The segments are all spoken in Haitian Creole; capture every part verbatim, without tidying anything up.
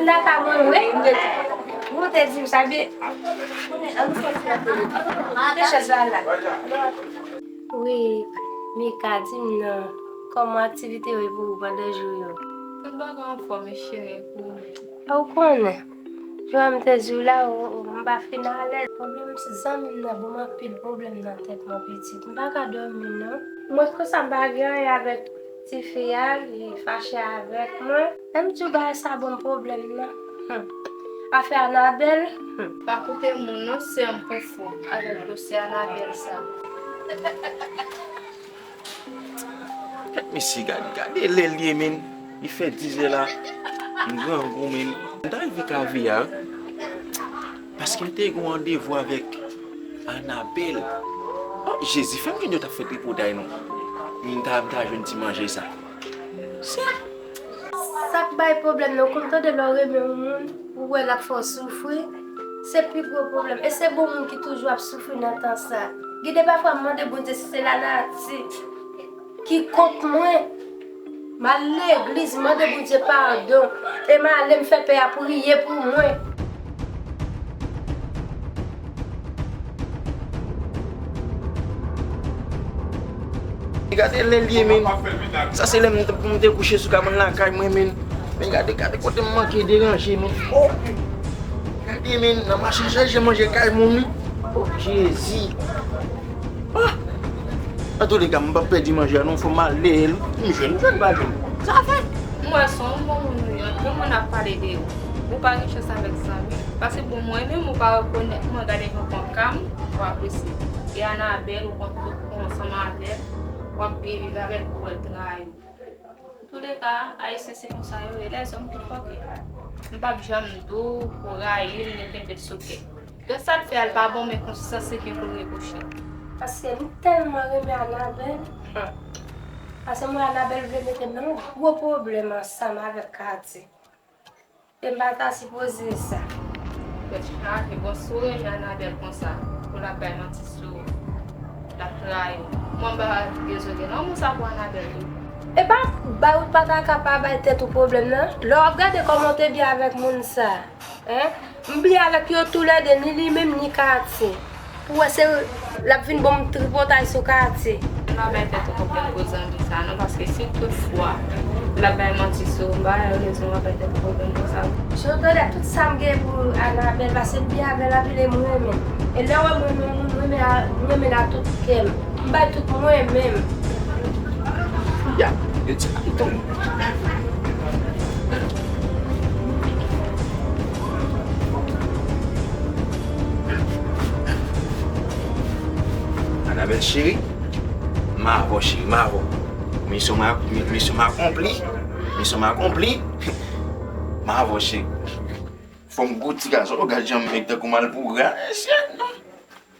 Nata mwen, wi. Ou te di m sa, byen. An nou fè ti apel. Te chèz la la. Wi, Mika, di m non. Kòman aktivite yo ye pou ou pandan jou yo? Tout bagay anfòm, cheri, e pou ou menm? A, ou konnen. Jan m te di w la, ou, ou, m pa fin alèz. Pwoblèm zanmi m nan ban m anpil pwoblèm nan tèt mwen, pitit. M pa ka dòmi, non. Mwen konsa m pa gen anyen avèk tifi a, li fache avèk mwen. Lè m di w bagay sa ban m pwoblèm nan. Hmm. Afè Anabèl. Hmm. Pa koute moun non, se yon pou fou avèk dosye Anabèl sa. Gad mesye, gad, gade lè l ye, men. Li fè dizè la. M grangou, men. M ta rive Kavya, wi. Paske m te gen yon randevou avèk Anabèl. O, Jezi, fè m gen dòt ap fè tripotay, non. M ta, m ta jwenn ti manje sa. Se Sa k bay pwoblèm nan, ou konn tande lè w renmen yon moun, ou wè l ap fè w soufri, se pi gwo pwoblèm. E se bon moun ki toujou ap soufri nan tan sa. Gen de pafwa m mande Bondye si se lanati ki kont mwen. M al legliz, m mande Bondye padon. E m ale, m fè pè a priye pou mwen. Gade lè l ye, men. Sa se lè m te, m te kouche sou kabann lakay mwen, men. Men gade, gade kote m manke deranje, men. O! Gade, men, nan machin chaje manje kay moun, wi. O, Jezi. Ah! Antouleka, m p ap pèdi manje a, non, fò m ale, m jwenn, m jwenn, pa jwenn. Sa fè? M wè se yon bon moun ou ye, yon moun ap pale de ou. Ou pa gen chans avèk zanmi. Paske bon, mwen menm, ou pa rekonèt mwen, gade jan w pran ka m, w apresye. E Anabèl, ou pran tout kò w ansanm avè l, w ap byen viv avè l pou w wè l trayi w. Antouleka, Ayisyen se konsa yo ye, lèzòm pi fò ke yo. M p ap janm di w pou w rayi l, ni kenbe l sou kè. Gen sa l fè a, l pa bon, men konsyans li gen pou l repwoche. Paske m tèlman renmen Anabèl. Paske m wè Anabèl vle mete m nan yon gwo pwoblèm ansanm avèk Katy. E m pa ta sipoze sa. Tèt chaje, bon, si w renmen Anabèl konsa, pou l ap bay manti sou ou, l ap trayi w. Mwen, m pa dezole non, moun sa pou Anabèl tou. E pa bay ou pa ta ka pa bay tèt ou pwoblèm nan. Lè w ap gade kòman w te byen avèk moun sa, en, m byen avèk yo toulède, ni li menm, ni Katy. Pou wè se l ap vin ban m tripotay sou Katy. Pa bay tèt ou pwoblèm pou zanmi sa non, paske si tout fwa l ap bay manti sou ou, m pa wè rezon w ap bay tèt ou pwoblèm konsa. Jan w tande tout sa m gen pou Anabèl, paske m byen avè l anpil e m renmen l. E lè w wè m renmen yon moun, m renmen a, m renmen l a tout kè m. M bay tout mwen menm. Ya, yo di la tou. Anabèl cheri, m avè w cheri, m avè w. Misyon m ak-, mi-, misyon m akonpli. Misyon m akonpli. M avè w cheri. Fò m gwo ti gason, gad jan m nèg tankou malpougra. Mesye, non.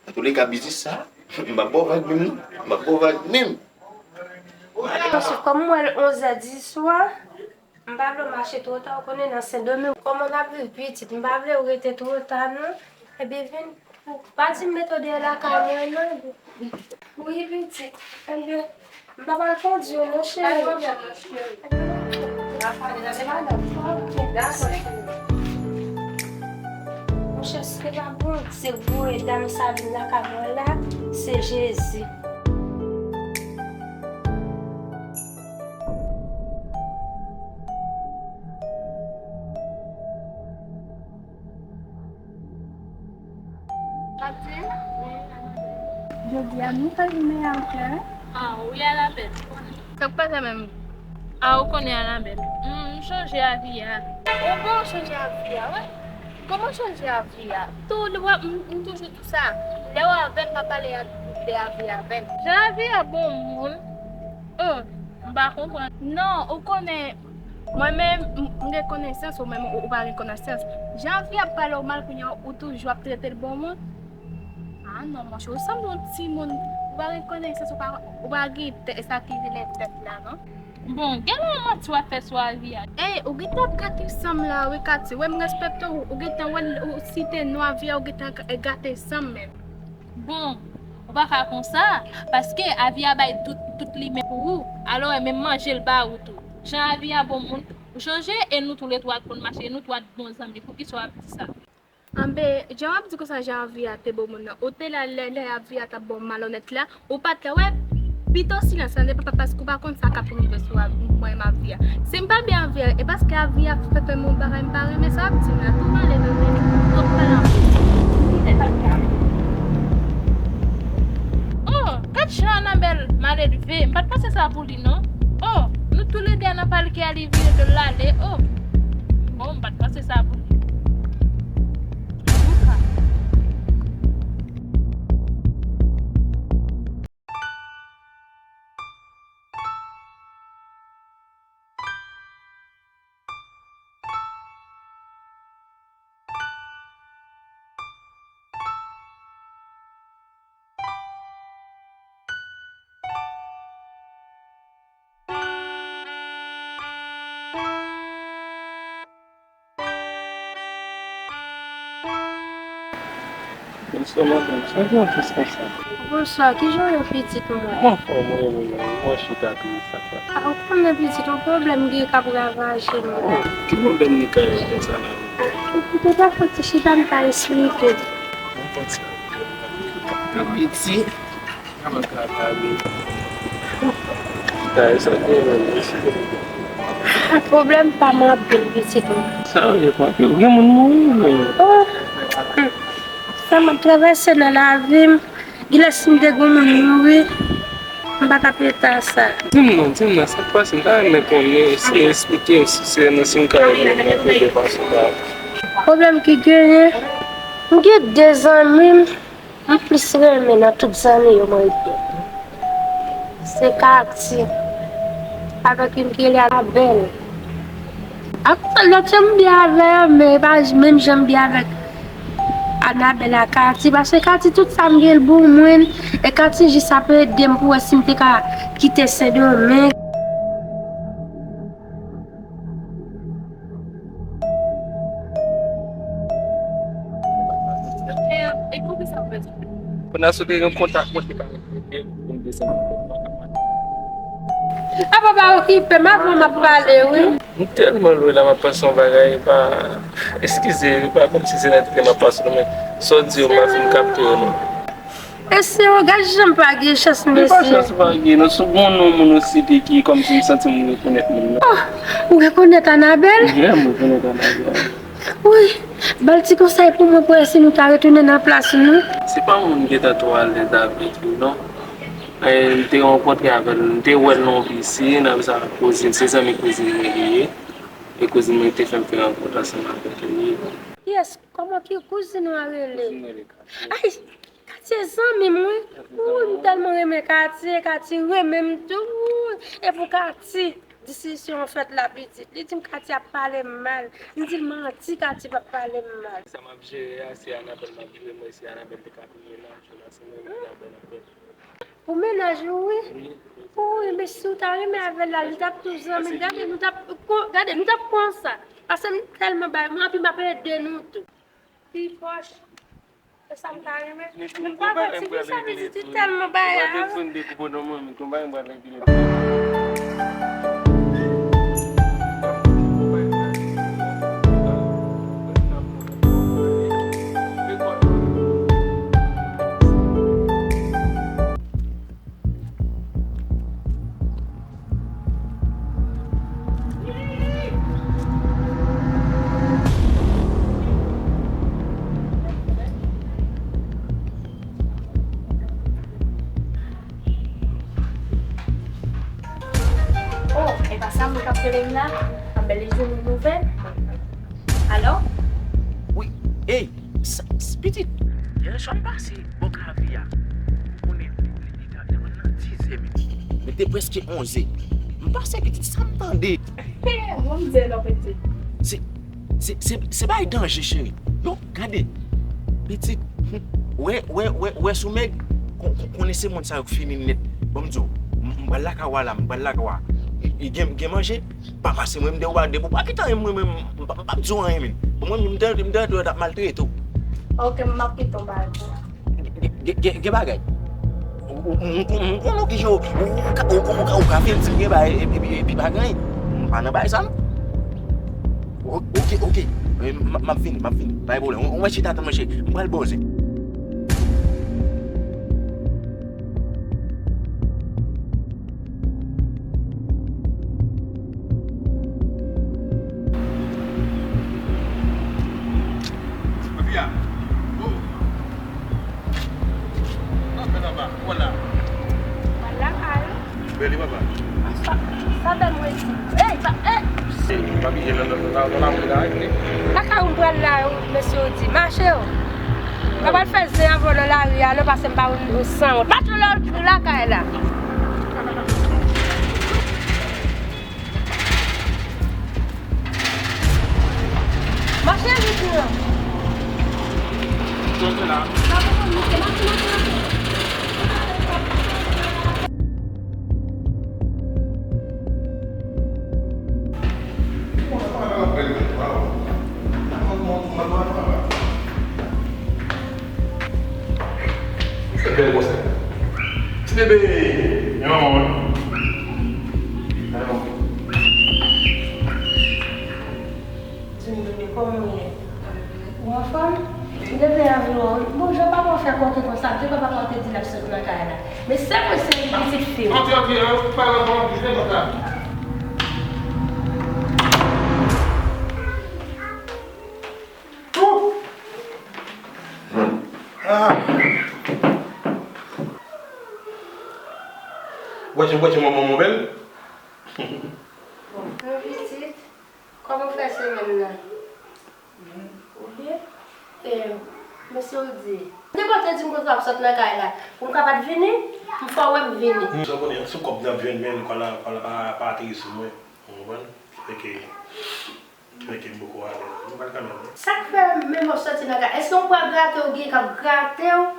Antouleka, biznis sa, m p ap ba w vag menm, non. M p ap ba w vag menm. Paske kòm m wè l onzè di swa, m pa vle w mache twò ta, ou konnen nan Sendomeng, kòman n ap viv pitit, m pa vle w rete twò ta, non. Ebyen, vin, pa di m mete w dèyè lakay mwen, non. Wi, pitit. Ebyen, m pa pral kondi w non, cheri. Monchè, se pa Bondye voye dam sa vin lakay mwen la, se Jezi. Papi, jodi a nou fè jounen an klè. Ah, wi, Anabèl. Sa k pase menm? Ah, ou konnen Anabèl. M, m chanje avi a. Ou bon chanje avi a, wi. Kòman chanje avi a? Tou, lè w ap, m, m toujou di w sa. Lè w avè m, pa pale a, de avi avè m. Jan avi a bon moun. Oh, m pa konprann. Non, ou konnen, mwen menm, m, m gen konesans, ou menm, ou, ou pa gen konesans. Jan avi ap pale w mal kounye a, ou toujou ap trete l bon moun. Ah non, monchè, ou sanble yon timoun, ou pa gen konesans, ou pa, ou pa gen tèt, sa ki rele tèt la, non. Bon, gen lè manti w ap fè sou avi a. Ey, ou gentan ap gate san m la, wi, Katy. Wè m respekte w, ou gentan wè l, ou site non avi a, ou gentan gate san m menm. Bon, ou pa ka konsa, paske avi a bay tout, tout li menm pou ou. Alò, e menm manje l ba ou tou. Jan avi a bon moun, ou chanje e nou toulètwa t konn mache, e nou twa t bon zanmi. Poukisa w ap di sa? Anben, jan w ap di konsa, jan Avi a te bon moun nan, ou te la lè, lè Avi a t ap ba w malonèt la, ou pa t la wè, pito silans lan, se pa paske ou pa konn sa k ap rive sou Avi, mwen menm Avi a. Si m pa byen Avi a, e paske Avi a fè fè m yon bagay m pa renmen, sa w ap di m la, tou m ale nan men li, ou ap pale anpil. Oh, gad jan Anabèl maledve, m pa t panse sa pou li non. Oh, nou toulède a nan pale ke a li vire do l ale. Oh, bon, m pa t panse sa pou li. Antouka. Bonswa, madanm. Sa gen w fè konsa? Bonswa, kijan w ye, pitit mwen? Mwen anfòm, mwen renmen mwen. Mwen chita tou, sa fè. A, ou konnen, pitit, yon pwoblèm gen k ap ravaje mwen. Oh, ki pwoblèm li ka ye konsa la? Ou te pa fè ti chita, m ta esplike. Mwen konn sa. Piti. Pwoblèm pa m anpil, pitit mwen. Sa w ye, papi? Ou gen moun mouri, men. Oh, hmm. Sa m ap travèse nan lavi m, genlè si m te gen moun mouri, m pa t ap eta sa. Di m non, di m non, sa k pase? M ta renmen konnen, eseye esplike m si se nan, si m ka ede w nan de fason sa. Pwoblèm ki genyen, m gen de zanmi m, m plis renmen nan tout zanmi yo mwen gen. Se Kati, avèk youn ki rele Anabèl. Ak lòt yo m byen avè yo, men e pa menm jan m byen avèk Anabèl ak Kati, paske Kati tout sa m gen l pou mwen, e Kati jis ap ede m pou wè si m te ka kite Sendomeng. Kounye a si w te gen kontak mwen, te ka rele m pou m desann. Apa, pa okipe m, avan m ap pale, wi. M tèlman lwen la, m ap panse yon bagay, pa, eskize, pa kòmsi se nan tèt mwen m ap pase non, men sa w di yo, m pa fin kapte yo non. Mesye, w gad jan m pa gen chans, mesye. Li pa chans pa gen, non, sou bon non moun ou site ki kòmsi m santi m rekonèt moun nan. Oh, ou rekonèt Anabèl? Wi, m rekonèt Anabèl. Wi, ba l ti konsèy pou mwen pou wè si nou ta retounen nan plas nou. Se pa moun m gentan twò alèz avèk li, non. E, m te rankontre avè l, m te wè l nan yon pisinn, apre sa kouzin, se zanmi kouzin mwen li ye. E kouzin mwen te fè m fè rankont ansanm avèk li. Kiyès? Kòman ki kouzin ou an rele? Kouzin mwen rele Katye. Ay, Katye zanmi m, wi. Wi, m tèlman renmen Katye, Katye renmen m tou. Wi. E pou Katye, diskisyon an fèt la, pitit. Li di m Katye ap pale m mal. M di l manti, Katye p ap pale m mal. Sa m ap jere a, se Anabèl m ap jere, mwen, se Anabèl te ka pou mennaj ou la, se mwen, Anabèl, Anabèl. Pou mennaj ou, wi. Wi, men si w ta renmen avè l la, nou t ap tou zanmi. Gade, nou t ap, gade, nou t ap konsa. Paske m tèlman bay, mwen anpi m ap ede nou tou. Pi pwòch. Se sa m ta renmen. Men m pa konn si ki sa pitit li tèlman bay a. Oh, e pa sa moun k ap rele m la? Anben, li jwenn yon nouvèl. Alo? Wi, ey, sa, s-, pitit. Yè swa m pase bò Kavi a. Ou konnen li, li, li ta devan nan dizè minit. Li te prèske onzè. M pase pitit, sa m tande. He, bon, m di lò pitit. Se, se, se, se bay danje, cheri. Non, gade. Pitit, wè, wè, wè, wè sou Meg, kon-, kon-, konnen se moun sa yo k fini nèt. Bon, m di w, m, m pral lakay w a la, m pral lakay w a. E, e gen, gen manje? Pa pase mwen, m de ou pa de pou pa kite anyen mwen menm, m pa, m p ap di w anyen menm. Bon, mwen menm, m te, m te, m t ap maltrete w. Ok, m ap kite w bagay. Gen, gen, gen, gen bagay. Ou, ou, m, m, m konnen w ki jan w, ou, ou ka, ou, ou ka, ou ka fè l di m gen bagay, epi, epi, epi pa gen anyen. M pa nan bagay sa non. O-, oke, oke. E, m, m ap vini, m ap vini. Pa gen pwoblèm. Ou, ou mèt chita tann mwen, cheri. M pral ba w zen. Papi a. Oh. Nan fè nan ba. Wala. Wala, al. Bèl wi, papa. Sa, sa bèl mwen di. Ey, pa, ey! Ey, pa bliye nan, nan, nan, nan lari la, wi. Lakay ou m pral la, mesye yo di. Mache yo. M pa pral fè zen avè w nan lari a, non, paske m pa yon sanwont. Mache yo, lakay la. Mache vit, non. Soti la. Bèl konsa. Ti bebe. Yon manman. Alon. Di m, bebe, kòman w ye? Ou anfòm? M te vle avè w. Bon, jan papa w fè kòke konsa, ke papa w te di l ap sot nan kay la. Men se mwen, se pitit fi w. Antre, antre, antre, pa nan pran plis de konsa. Ou! Ah! Wè, wè, manman, mwen bèl. Bon, pitit. Kòman w fè semèn nan? Ou byen? E, mesye Rudy, m te kontan di m konsa w ap sot nan kay la. Pou m ka pa t vini, m fè w wè m vini. M konnen, sou kòb nan jwenn men, kòb la, kòb la pa, pa ateri sou mwen. Ou konprann? Fè ke, fè ke m poko alèz. M pral kanmenm, wi. Sa k fè menm w ap soti nan kay? Èske yon bwa grate w gen k ap grate w?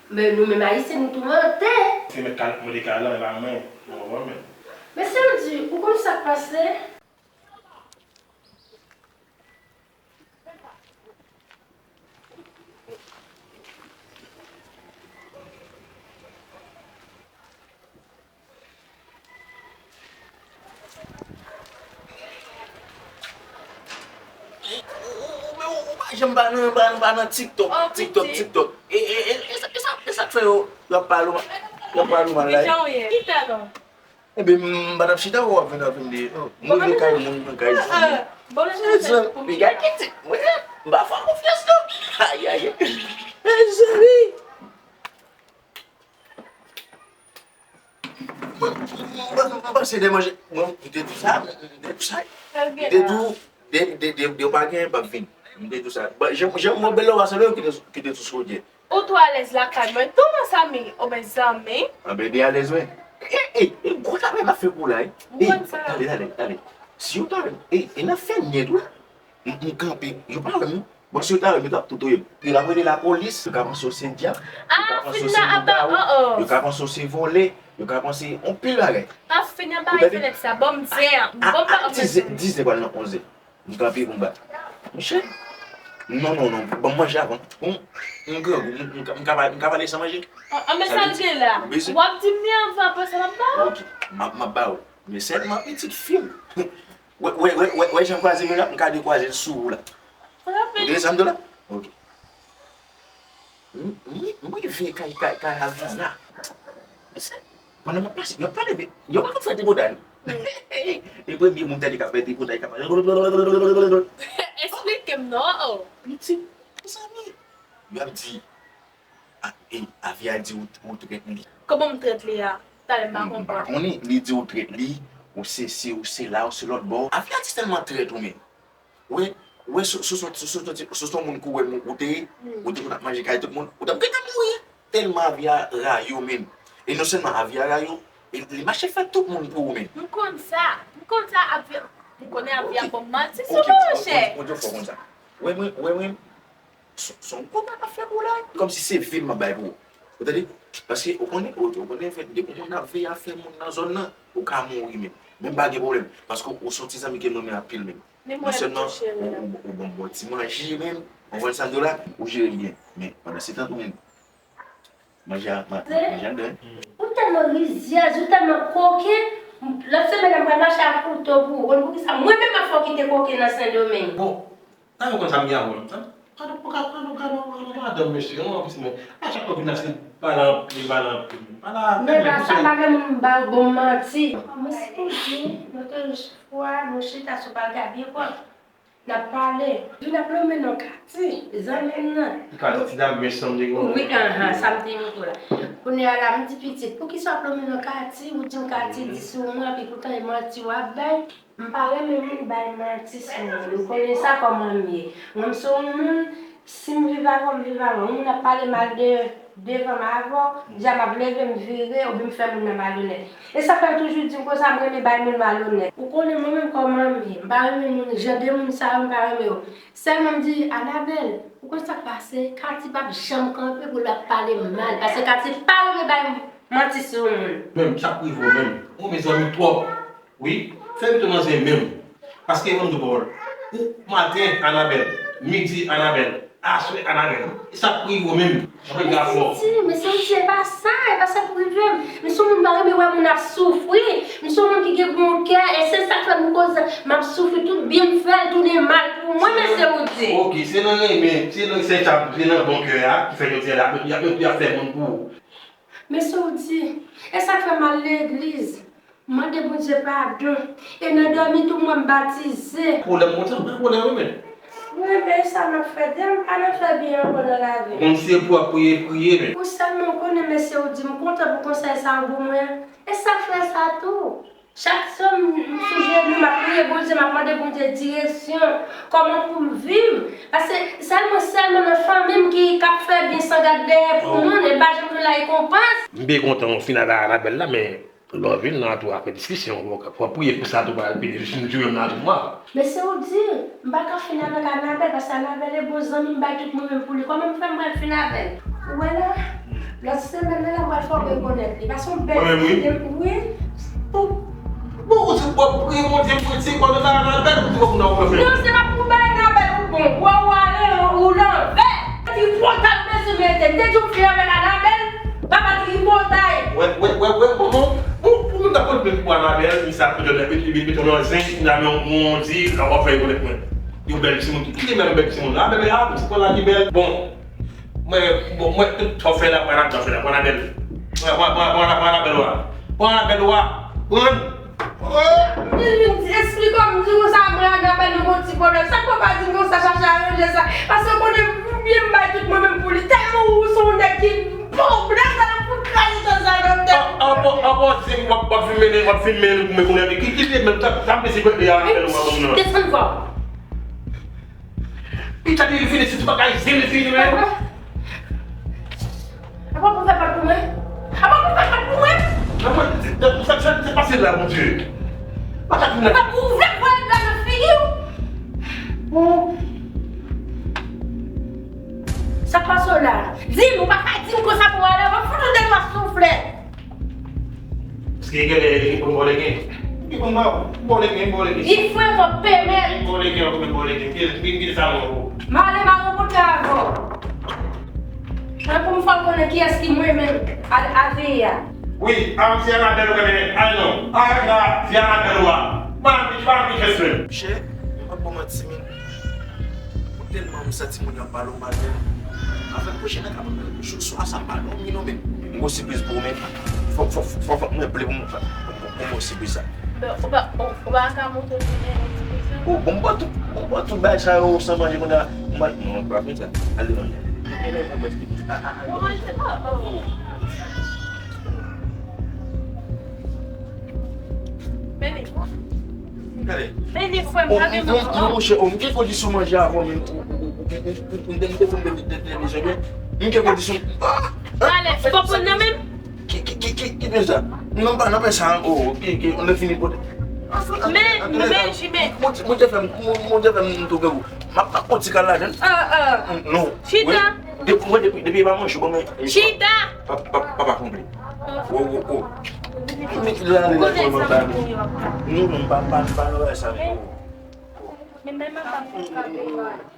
Men nou menm Ayisyen, nou toumante. Se mèt kay la k mande kay la, e pa mwen. Ou konprann, men. Mesye Rudy, ou konn sa k pase? Ou, ou, ou, ou pa janm pa nan, pa, pa nan TikTok, oh, TikTok, pitit. TikTok. E, e, e, e sa, e sa, e sa k fè yo, yo ap pale w, yo ap pale w mal la? Kijan w ye? Ki tèt ou? Ebyen, m pa t ap chita, w ap vin, ap vin di, oh, m rive kay moun, nan kay zanmi. Bon, se zanmi, piga kite, mwen, m pa fè konfyans, non. Ayayay. Mezanmi. Mwen, mwen, mwen, mwen panse de manje. Mwen, m te di sa, m te di sa. M te di, de, de, de, de, yo pa gen, m p ap vin. M te di sa. Bon, jan, jan mwen bèl la, w pa sanble ki te, ki te sou sodye. Ou tou alèz lakay mwen tou, mon zanmi, oubyen zanmi? Anben, de alèz, wi. E, e, e, gwo travay m ap fè pou w la, wi. M konn sa. Tande, tande, tande. Si yo ta, e, e, n ap fè nèt, wi. M, m kanpe, yo pa wè m. Bon, si yo ta wè m, yo t ap tou touye m. Yo t ap rele lapolis, yo ka panse w se dyab, yo ka panse w se lougarou, yo ka panse w se vòlè, yo ka panse anpil bagay. A fini anba fenèt sa, ban m zen an, ban m pa. Diz, diz pral nan onz. M kanpe pou m ba. Monchè. Non, non, non. Ban m manje avan. Bon, m grangou, m, m, m ka, m ka pale san manje. An, an, men sa l gen la. W ap di m li anvan, apre sa m ap ba ou. Ok, m ap, m ap ba ou. Men sèlman pitit fi m. Wè, wè, wè, wè, wè jan kwaze m la, m ka dekwaze l sou ou la. Ou tande sa m di w la? Ok. M, m, m rive kay, kay, kay Avina. Pandan m ap pase, yo pa leve, yo pa konn fè tripotay. E premye moun tande k ap fè tripotay, k ap fè. Esplike m non. Pitit, mezanmi. Yo ap di, a, e, Avia di ou, ou trèt li. Kòman m trèt li a? Talè m pa konprann. M pa konnen, li di ou trèt li, ou se si, ou se la, ou se lòt bò. Avia di tèlman trèt ou menm. Wè, wè, sou, sou, sou, sou, sou, sou, sou moun kou wè ou te ye, ou te konn ap manje kay tout moun, ou t ap gentan mouri. Tèlman Avia rayi w menm. E non sèlman Avia rayi w, e li mache fè tout moun pou ou menm. M konn sa. M konn sa, Avia. M konnen Avia ban m manti sou mwen, monchè. Ou di w fò konn sa. Wè mwen, wè mwen, se, se yon gwo bagay ap fè pou w la. Kòmsi se vi m ap bay pou ou. Ou tande? Paske ou konnen, ou, ou konnen, fè, depi moun ap veye afè moun nan zòn nan, ou ka mouri menm. Men m pa gen pwoblèm. Paske ou se yon ti zanmi ke m renmen anpil menm. Non sèlman ou, ou, ou ban m bon ti manje menm, ou konprann sa m di w la, ou jere l byen. Men pandan se tan tou menm, manje a, ma-, manje a anndan. Ou tèlman rizyèz, ou tèlman koken, lòt semèn la m pral mache ak ou. To pou ou konn poukisa mwen menm ap fè w kite koke nan Sendomeng. Bon, sa yo konn sa m gen avè w. An nou ka, an nou ka, an nou ka, madanm, mesye, an nou ka, men, a chak fwa w vin la, se pale anpil, pale anpil. Pale anpil. Men la, sa pa gen moun ba bon manti. Mwen se pou di, nou te jis fwa, nou chita sou bagay byen pwòp. N ap pale. Vin ap lonmen non Kati, zanmi m nan. Kati, ti dam, men sanm de gwo. Wi, anhan, sa m te mete w la. Kounye a la, m di pitit, poukisa w ap lonmen non Kati? Ou di m Kati di sou mwen, epi poutan e manti w ap bay. M pa renmen moun bay manti sou moun. Ou konnen sa kòman m ye. Mwen, m se yon moun, si m viv avè w, m viv avè w. Yon moun ap pale mal de, devan m avè w, dja m ap leve, m vire, oubyen m fè moun nan malonèt. E sa fè yo toujou di m konsa, m renmen bay moun malonèt. Ou konnen mwen menm kòman m ye. M pa renmen moun, jan de moun sa yo, m pa renmen yo. Sèlman m di, Anabèl, ou konn sa k pase? Kati p ap janm kanpe pou l ap pale m mal. Paske Kati pa renmen bay manti sou moun. Menm, sa k rive w menm? Ou mezanmi twòp. Wi, fè pito nan zen menm. Paske ban m di w pawòl. Ou maten, Anabèl. Midi, Anabèl. Aswè, Anabèl. E sa k pou rive w menm? Mwen gen afè w. Mesye, mesye, se pa sa, e pa sa k pou rive m. M se yon moun m pa renmen wè moun ap soufri. M se yon moun ki gen bon kè, e se sa k fè m koz m ap soufri, tout byen m fè l tounen mal pou mwen, mesye Woody. Ok, se nan renmen, se nan, se nan bon kè a ki fè jodi a y ap, y ap, y ap fè moun pou ou. Mesye Woody, e sa k fè m al legliz. Mande Bondye padon. E nan dòmi tou, m wè m batize. Pwoblèm konsa, m pa konnen wi, men. Wi, men sa m ap fè, depi m pa nan fè byen ankò nan lavi. Konn se pou w ap priye, priye, men. Pou sèlman w konnen, mesye Woody, m kontan pou konsèy sa w ban mwen an. E sa k fè sa tou. Chak swa m, m sou jenou, m ap priye Bondye, m ap mande Bondye direksyon, kòman pou m viv. Paske sèlman, sèlman nan fanmi m ki, k ap fè byen san gad dèyè pou moun, e pa janm jwenn la rekonpans. M byen kontan w fin avè Anabèl la, men Lè w vin la tou apre diskisyon, w ap priye pou sa tou, pa al pede jis nou jwe m la tou mwa. Mesye Woody, m pa ka fin avèk Anabèl, paske Anabèl e bon zanmi m, bay tout mwen menm pou li. Kòman m fè m pral fin avè l? Ou wè la, lòt semèn nan la, m pral fè w rekonèt li. Paske yon bèl fi, wi. Bon, ou di w ap priye Bondye, priye, se kòman Anabèl, ou di w ap nan. Non, se pa pou bay Anabèl ou bon. Ou, ou ale, ou lanvè. Tripotay ou bezwen mete. M te di w fin avèk Anabèl. Papa tripotay. Wè, wè, wè, wè, bon, bon, bon, pou moun ta konn pou Anabèl, misye ap mete, mete, mete, mete nan zen, nan men yon di, sa w ap fè rekonèt mwen. Yon bèl timoun, ki, ki te menm bèl timoun la, bèl, a, ti kò la ki bèl. Bon, mwen, bon, mwen, tout sa w fè la, pou Anabèl, sa w fè la, pou Anabèl. Pran, pran, pran, pran, pran Anabèl wa. Pran Anabèl wa. Pran. Oh, li vin di, esplike m, di konsa, mwen Anabèl nou gon ti pwoblèm. Sa k papa di m konsa, chache aranje sa. Paske w konnen, byen m bay tout mwen menm pou li. Tèlman ou se yon nèg ki bon, blaza nan fout kraze tèt sa nan tèt. Anpò, anpò, di m w ap, w ap fin mennen, w ap fin mennen pou mwen kounye a, men ki, ki te menm, sa, sa m te sipoze a Anabèl ou a moun nan. Desann vwa w. Pita li fini, si ti bagay zen li fini, men. Apa pou fè pòt pou mwen? Apa pou fè pòt pou mwen? Apa, sa, sa, sa pase la, Bondye? Apa pou ouvè pòt la nan figi w? Sa k pase w la? Di m, ou pa ka di m konsa pou ale, w ap fout ou de twa souflèt. Paske genlè li pou m bòlè gen. Li pou m ba w, bòlè gen, bòlè gen. Li fwe kòk pemèl. Bòlè gen, bòlè gen. Ki, ki, ki sa mwen pou? M ale, m a rankontre avè w. Mwen pou m fè w konnen kiyès ki mwen menm. A, a vi a. Wi, a, se Anabèl ou genyen. Ay non. Ay la, se Anabèl ou a. Pa anvi, pa anvi fè swen. Monchè, m p ap ba w manti, men. Ou tèlman m santi moun yo ap pale w mal, men. Avèk pwochèn nan ka, jou swa sa, m pa dòmi non, men. M gon sipriz pou ou, men. Fòk, fòk, fòk, fòk mwen ple pou m, pou, pou, pou m ba w sipriz sa. Ou pa, ou, ou pa ka montre m yon sipriz sa? Oh, bon, m ba w tout, bon, m ba w tout bagay sa yo san manje, kounye a, m pa, non, m pa fè sa. Ale, non. Ou manje pa, oh. Beni. Gade. Beni, frè m, gade non. Monchè, oh, m gen kondisyon manje avan menm. M gen kondisyon. Talè, ou konprann nan menm? Ki, ki, ki, ki, ki deja? Non, pa, non, pa sa, oh, ki, ki, on a fini pote. Men, men, Jimen. Mwen te fè, mwen te fè m tou gen ou. M ap pa konti kal ladan. Ah, ah. Non. Chita. Depi, mwen, depi, depi pa manje, bon, men. Chita. Pa, pa, pa, pa konpli. Oh, oh, oh. Mwen ki la, la, la, la, la. Non, non, pa, pa, pa, non, sa, men. Men, men, men, pa, pa, pa, pa.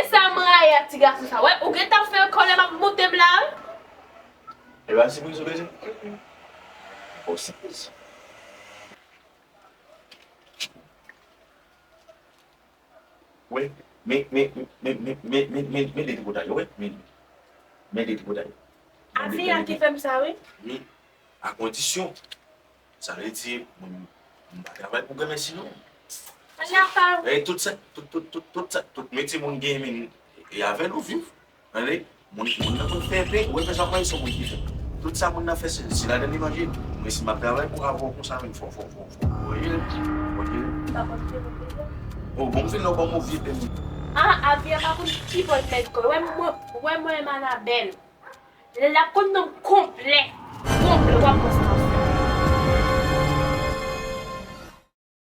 E sa m rayi ak ti gason sa. Wè, ou gentan fè kòlè m ap monte m la, wi. E pa sipriz ou bezwen? O sipriz. Wi, men, men, men, men, men, men, men, men de tripotay yo, wi, men, men de tripotay yo. Avi a ki fè m sa, wi. Wi, a kondisyon. Sa vle di, mwen, m pa travay pou granmèsi, non. Ann ap al. E tout sa, tout, tout, tout, tout sa, tout metye moun genyen, men, e avè l ou viv. Tande, moun, moun nan konn fè pen, ou wè, fè sa, kòman se moun ki fè. Tout sa moun nan fè, se, se ladan li manje. Mwen, si m ap travay pou avè w konsa, men fò, fò, fò, fò, fò, jere, fò, jere. M pa konn fè moun deja. O, bon, m fin lè w ban m yon vye pen. Ah, Avi a pa konn ki bò l mèt kò. Wè, mwen, wè, mwen, m Anabèl. Lè l ap konn non m konplè. Konplè, w ap wè